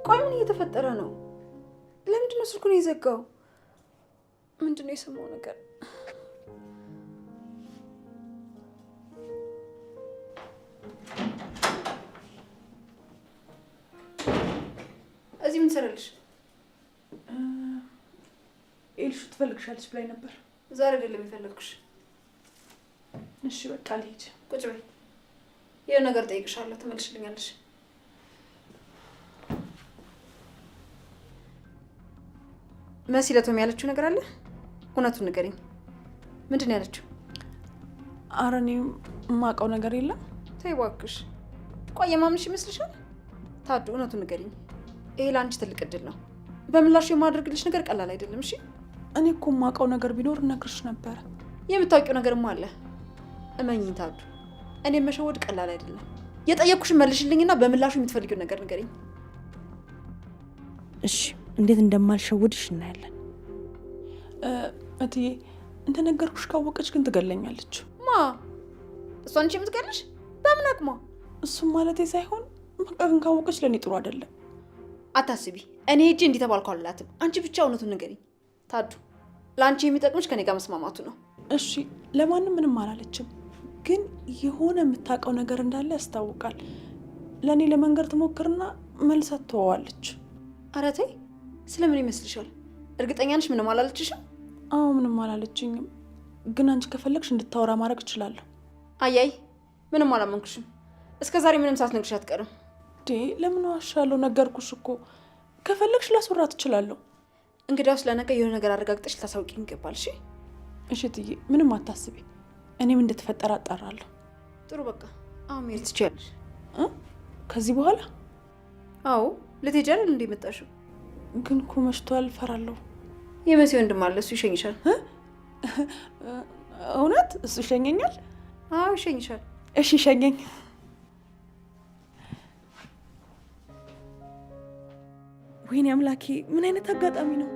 ቆይ ምን እየተፈጠረ ነው? ለምንድን ነው ስልኩን የዘጋው? ምንድን ነው የሰማው ነገር? እዚህ ምን ትሰሪያለሽ? ኤልሹ ትፈልግሻለች ብላኝ ነበር። ዛሬ አይደለም የፈለግኩሽ። እሺ በቃ ልሂድ። ቁጭ በይ። የሆነ ነገር ጠይቅሻለሁ፣ ትመልሽልኛለሽ። መሲ ለቶም ያለችው ነገር አለ? እውነቱን ንገሪኝ። ምንድን ነው ያለችው? ኧረ እኔ የማውቀው ነገር የለም። ተይ እባክሽ። ቆይ የማምንሽ ይመስልሻል? ታዱ እውነቱን ንገሪኝ። ይሄ ለአንቺ ትልቅ እድል ነው። በምላሹ የማደርግልሽ ነገር ቀላል አይደለም። እሺ እኔ እኮ የማውቀው ነገር ቢኖር እነግርሽ ነበረ። የምታውቂው ነገርማ አለ። እመኚኝ ታዱ፣ እኔ መሸወድ ቀላል አይደለም። የጠየቅኩሽን መልሽልኝና በምላሹ የምትፈልጊውን ነገር ንገሪኝ። እሺ፣ እንዴት እንደማልሸውድሽ እናያለን። እትዬ እንደነገርኩሽ ካወቀች ግን ትገለኛለች። ማ እሷ አንቺ የምትገልሽ በምን አቅሟ? እሱም ማለቴ ሳይሆን በቃ ግን ካወቀች ለእኔ ጥሩ አይደለም። አታስቢ፣ እኔ ሄጄ እንዲህ ተባልኩ አልላትም። አንቺ ብቻ እውነቱን ንገሪኝ ታዱ። ለአንቺ የሚጠቅምሽ ከኔ ጋር መስማማቱ ነው። እሺ፣ ለማንም ምንም አላለችም፣ ግን የሆነ የምታውቀው ነገር እንዳለ ያስታውቃል። ለእኔ ለመንገር ትሞክርና መልሳ ትተወዋለች። ኧረ ተይ፣ ስለምን ይመስልሻል? እርግጠኛ ነሽ ምንም አላለችሽም? አዎ ምንም አላለችኝም፣ ግን አንቺ ከፈለግሽ እንድታወራ ማድረግ እችላለሁ። አያይ ምንም አላመንኩሽም። እስከ ዛሬ ምንም ሳትነግሪሽ አትቀርም። ዴ ለምን ዋሻለሁ? ነገርኩሽ እኮ። ከፈለግሽ ላስወራት እችላለሁ። እንግዲያውስ ለነገ የሆነ ነገር አረጋግጠሽ ልታሳውቂኝ ይገባል። እሺ እሺ እትዬ፣ ምንም አታስቢ። እኔም እንደተፈጠረ አጣራለሁ። ጥሩ፣ በቃ አሁን መሄድ ትችያለሽ። ከዚህ በኋላ? አዎ ልትሄጂ አይደል እንዴ የመጣሽው? ግን እኮ መሽቷል፣ እፈራለሁ። የመሲ ወንድም አለ፣ እሱ ይሸኝሻል። እውነት እሱ ይሸኘኛል? አዎ ይሸኝሻል። እሺ ይሸኘኝ። ወይኔ አምላኬ፣ ምን አይነት አጋጣሚ ነው?